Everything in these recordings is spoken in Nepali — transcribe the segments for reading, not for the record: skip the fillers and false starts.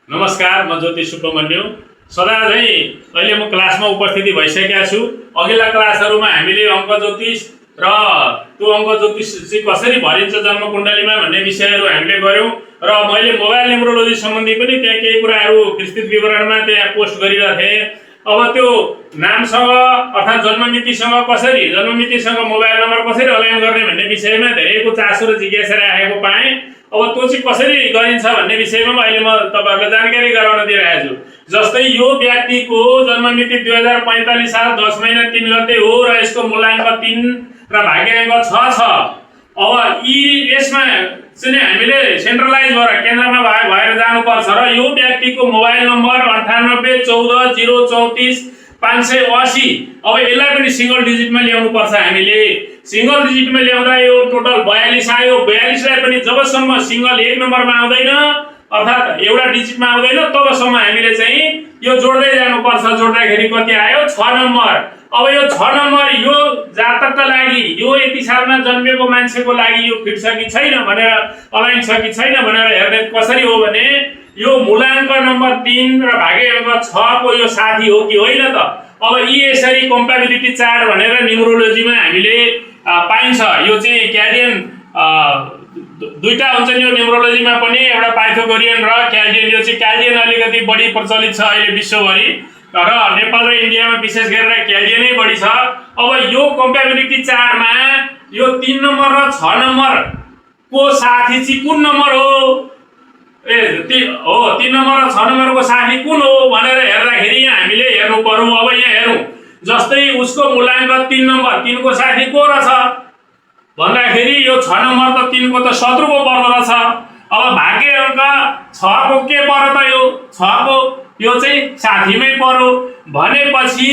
नमस्कार, म ज्योति सुब्रमण्य। सदा चाहिँ अहिले म क्लासमा उपस्थिति भइसकेका छु। अघिल्ला क्लासहरुमा हामीले अङ्क ज्योतिष र त्यो अङ्क ज्योतिष चाहिँ कसरी भरिन्छ जन्म कुण्डलीमा भन्ने विषयहरु हामीले गर्यौं र मैले मोबाइल न्युमरोलोजी सम्बन्धी पनि त्यहाँ केही कुराहरु विस्तृत विवरणमा त्यहाँ पोस्ट गरिरहेथे। अब त्यो नामसँग अर्थात जन्ममितिसँग कसरी जन्ममितिसँग मोबाइल नम्बर कसरी अलाइन गर्ने भन्ने विषयमा धेरैको चासो र जिज्ञासा राखेको पाएँ। अब त्यो चाहिँ कसरी गरिन्छ भन्ने विषयमा अहिले म तपाईहरुलाई जानकारी गराउन दिइरहेको छु। जस्तै यो व्यक्तिको जन्ममिति 2045 साल 10 महिना 3 गते हो र यसको मूलाङ्क 3 र भाग्याङ्क 6 छ। अब यसमा चाहिँ हामीले सेन्ट्रलाइज भएर केन्द्रमा भएर जानुपर्छ र यो व्यक्तिको मोबाइल नम्बर 9814034580। अब यसलाई पनि सिंगल डिजिटमा ल्याउनु पर्छ हामीले। सिंगल डिजिटमा ल्याउँदा यो टोटल 42 आयो। 42 लाई पनि जबसम्म सिंगल एक नम्बरमा आउँदैन अर्थात एउटा डिजिटमा आउँदैन तबसम्म हामीले चाहिँ यो जोड्दै जानुपर्छ। जोड्दाखेरि कति आयो? 6 नम्बर। अब यो 6 नम्बर यो जातकका लागि यो यति सालमा जन्मेको मान्छेको लागि यो फिट छ कि छैन भनेर अलाइन छ कि छैन भनेर हेर्ने कसरी हो भने यो मूलाङ्क नम्बर 3 र भाग्याङ्क 6 को यो साथी हो कि होइन त। अब यसरी कम्प्याबिलिटी चार्ट भनेर न्युमरोलोजीमा हामीले पाइन्छ। यो चाहिँ क्यालियन दुईटा हुन्छ नि यो न्युमरोलोजीमा पनि, एउटा पाइथागोरियन र क्यालियन। यो चाहिँ क्यालियन अलिकति बढी प्रचलित छ अहिले विश्वभरि र नेपाल र इन्डियामा विशेष गरेर क्यालियनै बढी छ। अब यो कम्प्याबिलिटी चार्टमा यो 3 नम्बर र 6 नम्बर को साथी चाहिँ कुन नम्बर हो? 3 नम्बर र 6 नम्बरको साथी कुन हो भनेर हेर्दाखेरि यहाँ हामीले हेर्नु पर्यो। अब यहाँ हेरौँ, जस्तै उसको मूलाङ्क 3 नम्बर 3 को साथी को रहेछ भन्दाखेरि यो 6 नम्बर त 3 को त शत्रुको पर्दो रहेछ। अब भाग्याङ्क 6 को के पर्यो त? यो 6 को यो चाहिँ साथीमै पर्यो भनेपछि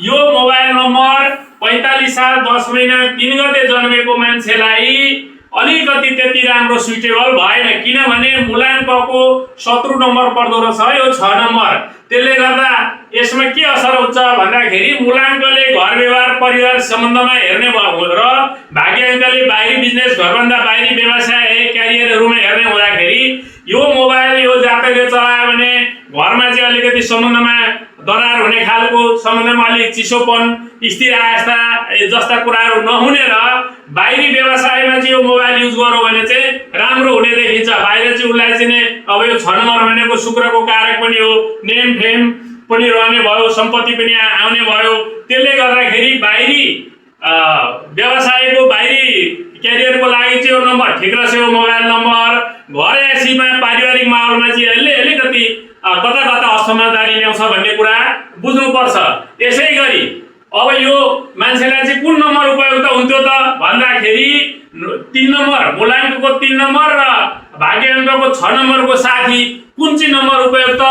यो मोबाइल नम्बर 45 साल 10 महिना 3 गते जन्मेको मान्छेलाई अलिकति त्यति राम्रो सुइटेबल भएन, किनभने मूलाङ्कको शत्रु नम्बर पर्दो रहेछ यो 6 नम्बर। त्यसले गर्दा यसमा के असर हुन्छ भन्दाखेरि मूलाङ्कले घर व्यवहार परिवार सम्बन्धमा हेर्ने भयो र भाग्याङ्कले बाहिरी बिजनेस घरभन्दा बाहिरी व्यवसाय क्यारियरहरुमा हेर्ने हुँदाखेरि यो मोबाइल यो जातकले चलायो भने घरमा चाहिँ अलिकति सम्बन्धमा दरार हुने खालको, सम्बन्धमा अलिक चिसोपन स्थिर आस्था जस्ता कुराहरू नहुने र बाहिरी व्यवसायमा चाहिँ यो मोबाइल युज गर्यो भने चाहिँ राम्रो हुने देखिन्छ। बाहिर चाहिँ उसलाई चाहिँ अब यो 6 नम्बर भनेको शुक्रको कारक पनि हो, नेम फेम पनि रहने भयो, सम्पत्ति पनि आउने भयो। त्यसले गर्दाखेरि बाहिरी व्यवसायको बाहिरी क्यारियरको लागि चाहिँ यो नम्बर ठिक रहेछ। यो मोबाइल नम्बर घर एसीमा पारिवारिक माहौलमा चाहिँ अलिकति कता कता असमझदारी ल्याउँछ भन्ने कुरा बुझ्नुपर्छ। यसैगरी अब यो मान्छेलाई चाहिँ कुन नम्बर उपयुक्त हुन्थ्यो त भन्दाखेरि 3 नम्बर मूलाङ्कको 3 नम्बर र भाग्याङ्कको 6 नम्बरको साथी कुन चाहिँ नम्बर उपयुक्त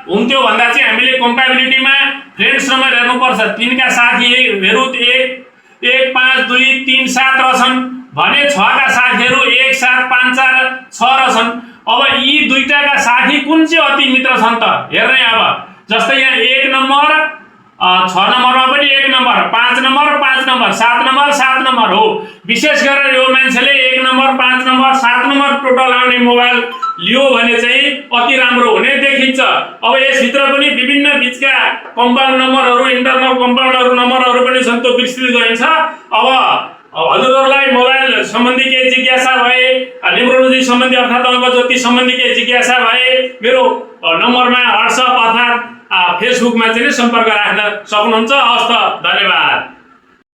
हुन्थ्यो भन्दा चाहिँ हामीले कम्प्याबिलिटीमा फ्रेन्ड्स नम्बर हेर्नुपर्छ। 3 का साथीहरु 1 5 2 3 7 रहछन् भने 6 का साथीहरु 1 7 5 4 6 रहछन्। अब यी दुईटाका साथी कुन चाहिँ अति मित्र छन् त हेर्ने। अब जस्तै यहाँ 1 नम्बर 6 नम्बरमा पनि 1 number 5 number 5 number 7 number 7 number हो। विशेष गरेर यो मान्छेले 1 नम्बर 5 नम्बर 7 नम्बर टोटल आउने मोबाइल लियो भने चाहिँ अति राम्रो हुने देखिन्छ। अब यसभित्र पनि विभिन्न बीचका कम्पाउन्ड नम्बरहरू इन्टरनल कम्पाउन्डहरू नम्बरहरू पनि छन्, त्यो विस्तृत गरिन्छ। अब हजुरहरुलाई मोबाइल सम्बन्धी केही जिज्ञासा भए, न्युमरोलोजी सम्बन्धी अर्थात अङ्क ज्योतिष सम्बन्धी केही जिज्ञासा भए मेरो नम्बरमा व्हाट्सएप अर्थात फेसबुकमा चाहिँ सम्पर्क राख्न सक्नुहुन्छ। हवस् त, धन्यवाद।